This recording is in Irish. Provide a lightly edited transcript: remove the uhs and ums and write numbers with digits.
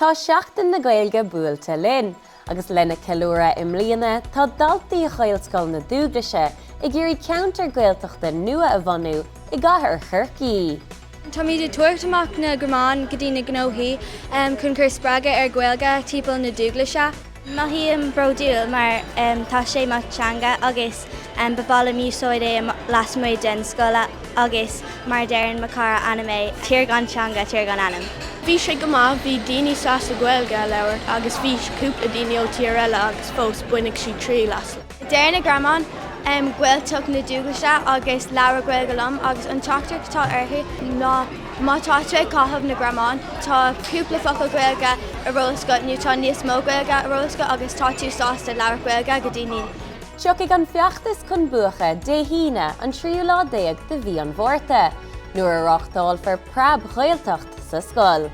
Tá Seachtain na Gaeilge buailte linn, agus lena ceiliúradh i mbliana tá daltaí Ghaelscoil na Dúglaise ag iarraidh ceantar Gaeltachta nua a bhunú i gcathair Chorcaí. Táimid ag tabhairt amach na greamáin go dtí na gnóthaí chun cur spreagadh ar Ghaeilge timpeall na Dúglaise. Mothaím bródúil mar tá sé mo teanga agus ba mhaith liom úsáid é lasmuigh den scoil agus mar a deireann mo chara Anna Mae, tír gan teanga, tír gan anam. Bhí sé go maith, bhí daoine sásta Gaeilge a labhairt agus bhí cúpla daoine ó tír eile agus fós baineadh siad triail as. Deir na greamáin Gaeltacht na Dúglaise agus labhair Gaeilge liom agus an teachtaireacht atá orthu ná má tá tú ag caitheamh na greamáin tá cúpla focal Gaeilge ar eolas agat nó tá níos mó Gaeilge ar eolas agat agus tá tú sásta labhairt Gaeilge go daoine. Tiocfaidh an feachtas chun buaice Dé hAoine an tríú lá déag de mhí an Mhárta, nuair a reáchtálfar Preab-Ghaeltacht sa scoil.